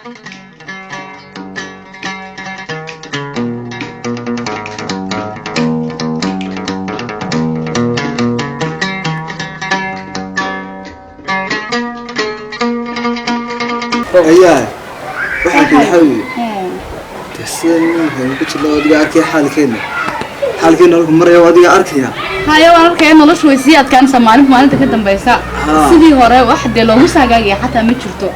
Ayaa waxaan ku xawi sidan waxaynu ku jirnaa, adiga arkaya xaalkeena, xaalkeena halku maraya waa adiga arkaya. Haye, waan arkaya, noloshu way sii adkaanaysaa maalinta maalinta ka dambaysa. Sidii hore wax dee loogu saagaagaya xataa ma jirto.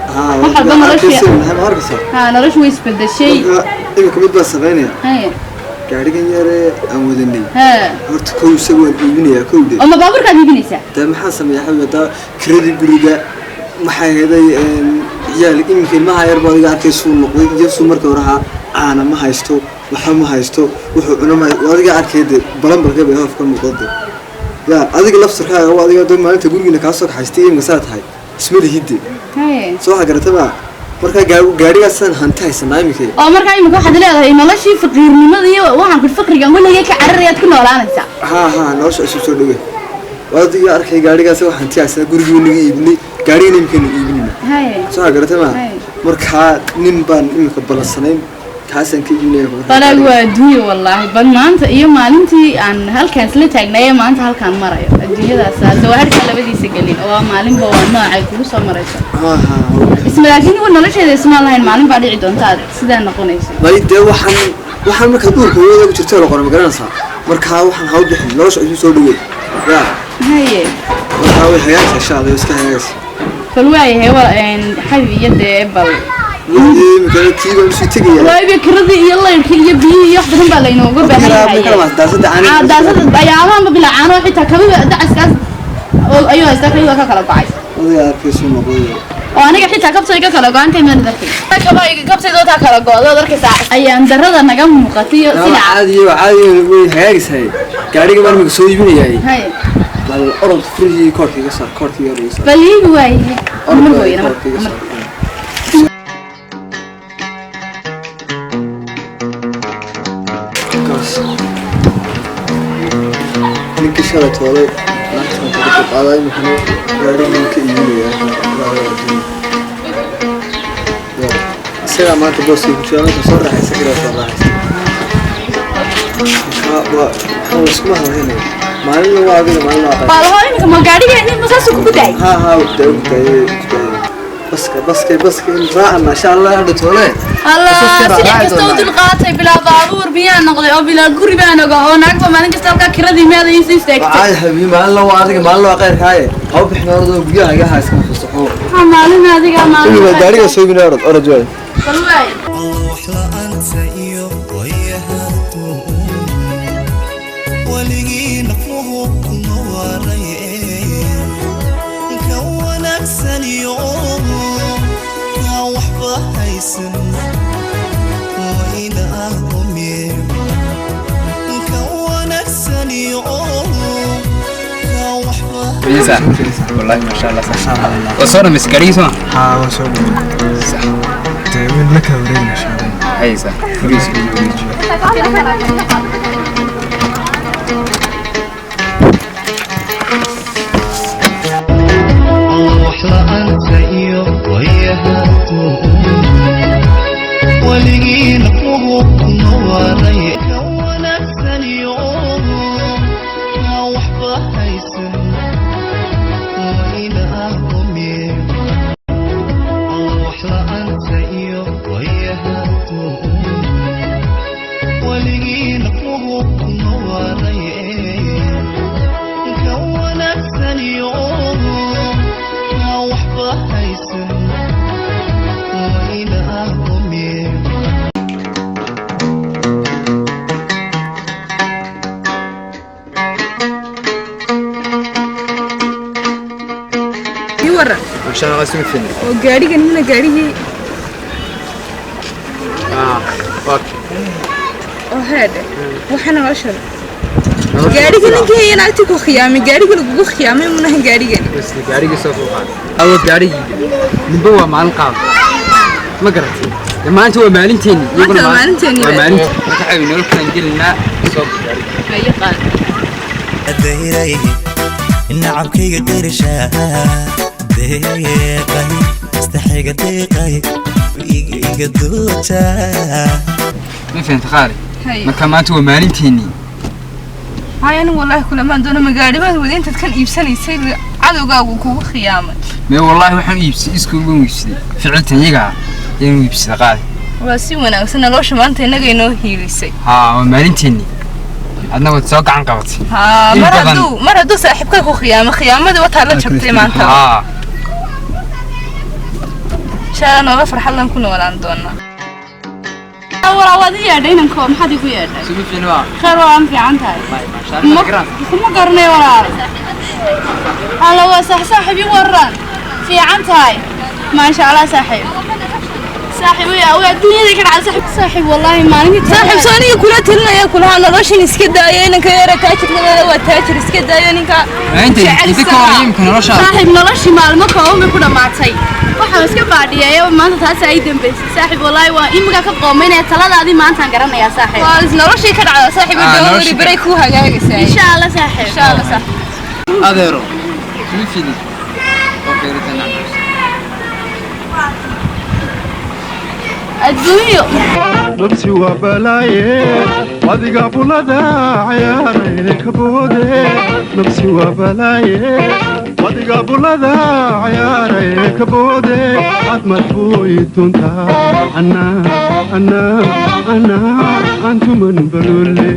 Wax walba noloshii Maxay ma arkaysaa? Ha, noloshu way isbedeshay. Marka imika mid baan samaynaya. Gaarigan yare aan wadanay, horta kow isaga waan iibinayaa, kowde. Oo ma baabuurkaad iibinaysaa? Dee maxaan sameeyaa xawi? Haddaa kiradii guriga maxay heday, ciyaal iminka ilmaha yar baa adiga arkay suu noqday iyo suu markii hore ahaa. Caana ma haysto, waxa ma haysto, wuxuu cuno ma waa adiga arkay de, balambalka bay hoof ka muuqda de. Yaa adiga laftarkaaga waa adiga dee maalinta gurigiina kaa soo kaxaystay, iminka saa tahay isma lihidde. Soo waxa garata ma markaa gaarigaasaan hanti haysanaa iminka. Oo markaa imika waxaad leedahay noloshii faqiirnimada iyo waxaan ku faqrigan weligay ka cararayaad ku noolaanaysaa? Haa haa, nolosha cusub soo dhawe, waa adiga arkay gaarigaas wax hanti haysanaa, gurigii naga iibinay, gaarigana iminkaynu iibinayna. Soo waxa garata ma? Markaa nin baan iminka balansanayn, kaasaan ka iibinaya markaa Walaag gaariga. Waa adduunye wallaahi. Bal maanta iyo maalintii aan halkaan isla taagnaye, maanta halkaan marayo, adduunyadaas hadda waa harkaa labadiisa gelin oo waa maalinba waa noocay kugu soo marayso. Haa haa. Isma laakiin ugu nolosheeda ismaan lahayn maalin baa dhici doonta aad sidaa noqonayso. May dee, waxaan markaa duurka hooyada ku jirto la qora, ma garanaysaa? Markaa waxaan haw bixin, nolosha cusub soo dhaweey ya. Markaa way hagaagsa insha Allah, iska hagaagsa. Bal waayahay, waa xabi iyo dee bal. Imikana tii baan usii tegaya. Waayo kiradii iyo layrkii iyo biyihii iyo wax badan baa laynooga baahan yahay. Daasada. Daasada ayaamahanba bilaa caano, xitaa kabiba dacaskaas ayuu haystaa, kabiba ka kala go'ay. Adiga arkaysu noqday. Oo aniga xitaa kabtay ka kala go'antay, maan arkay kaba kabtayda taa kala go'do, od arkaysaa ayaan darada naga muuqatay iyo waa sida. Caadi waa caadi, way hagaagsahay. Gaariga baan imika soo iibinayaay. Bal orod, fridge koorka iga saar, koorka iga saar. Bal iibi waayahay. Orod. Mar hooyana Koorka iga mar saar. Kaas. Ninkii shalay toolay lacagtaan kaga dulqaadaa, iminkana gaarigii ka iibinayaa. Isagaa maanta booskii ku jira, marka soo raaxaysa kiraa soo raaxaysa. Marka waa waxaan la iskuma hadlaynaya, maalinna waa adiga, maalina waa qayb. Baalaho iminka ma gaadhigeeni masaasuu kugu daayay? Haa haa, ugdaay ugdaay ugdaay, baska baska baska in raacana insha Allah hadha toole. Allah. Basaska Sidii raaci kasta u doonaa. dulqaatay, bilaa baabuur miyaa noqday oo bilaa guri baan oga oo naagba maalin kasta halkaa kiradii meeda ii sii istaagtay. Caadi habibi, maalinna waa adiga, maalina waa qayrkaaye. Ha u bixin, orodoo guryaha iga haa iska fasaxo. Waxaa maalin adiga maalin. Gaariga soo iibinaya, orod orod waay. Bal waay. Wax la'aanta iyo wayaha weligii nafluhu kuma waraye, ka wanaagsan iyo ka waxba haysan wayna rume, ka wanaagsan iyo ka waxba. كويسة والله، ما شاء الله، صح وصورة مسكري صح؟ Haa, waan soo dhaway. صح. Dee weyn la kala wareegna insha Allah. هاي صح، فريز فريز. Wax la'aanta iyo wayaha weligii nafluhu kuma waraye, ka wanaagsan iyo ka waxba haysan wayna rume. Wax la'aanta iyo wayaha weligii nafluhu kuma waraye, ka wanaagsan iyo ka waxba haysan wayna rume. Ii waran. ما شاء الله، اسمي فين؟ Oo gaadhigan mina gaadhigii? اه okay. Oo haadhe, waxaana noloshan gaadhiga ninkii hayana agti ku khiyaamay, gaadhiga lagugu khiyaamay munahan gaadhigani. بس gaarigii soo qaad awood, gaarigii ninba waa maalin qaad, ma garatay? Dee maanta waa maalinteeni. Maanta waa maalinteeni. Waa maalintii marka xawi nolol kalan gelinaa soo gaariga. Dayray nacabkayga derisha deeqay, istaxiga deeqay. Iga duuta. Ma fahanta, qaali? Haye. Marka maanta waa maalinteennii. Hay, anigu wallaahi kulamaan doono magaadhibaad wada intaad kan iibsanaysay cadowgaagu kugu khiyaamay. Mee, wallaahi waxaan u iibsaday isku ugu iibsaday ficiltan iyaga ayaan u iibsaday, qaali. Waa si wanaagsan, nolosha maanta innaga inoo hiilisay. Haa, waa maalinteennii, adna waad soo gacan qabatay. Haa. In Mar badan. hadduu saaxiibkaa ku khiyaamay, khiyaamadii wataa la jabtay maanta. Haa. Insha noola farxadlan ku noolaan doonaa. Walaa, waad i yeedhay inanko, maxaad igu yeedhay? Sugu fiicni waa. Khayr, waa aan fiican tahay. Maasha Allah, garan. Kuma garanay, walaal. Alla, waa sax. Saaxiib, ii waran, fiican tahay? Maasha Allah, saaxiib, saaxiib, waa adduunyada ka dhacay, saaxiib, saaxiib, wallaahi maalintii. Saaxiib, soo aniga kula talinaya kulaha noloshan iska daayo, inanka yara taajirka waa taajir, iska daayo ninka. Inta jecel inta ka hor imka nolosha. Saaxiib, noloshii maalmo kooban bay ku dhammaatay, waxaan iska baadhiyeeya maanta, taas ay dambaysay, saaxiib. Wallaahi waa imika ka qoomaynaya taladaadii, maantaan garanayaa, saaxiib. Waa noloshii ka dhacda, saaxiib. Ah, dawri noloshii. Baray ku hagaagaysaa. Insha Allah, saaxiib. Insha Allah, saaxiib. Adeero, sugu fiicni oo khayratan. Adduunyo. Nafsi waa balaaye, adiga bulada cayaaray ka boode. Nafsi waa balaaye, adiga bulada cayaaray ka boode. Ad marbuuyi doontaa, anaa anaa anaa antuman baloole.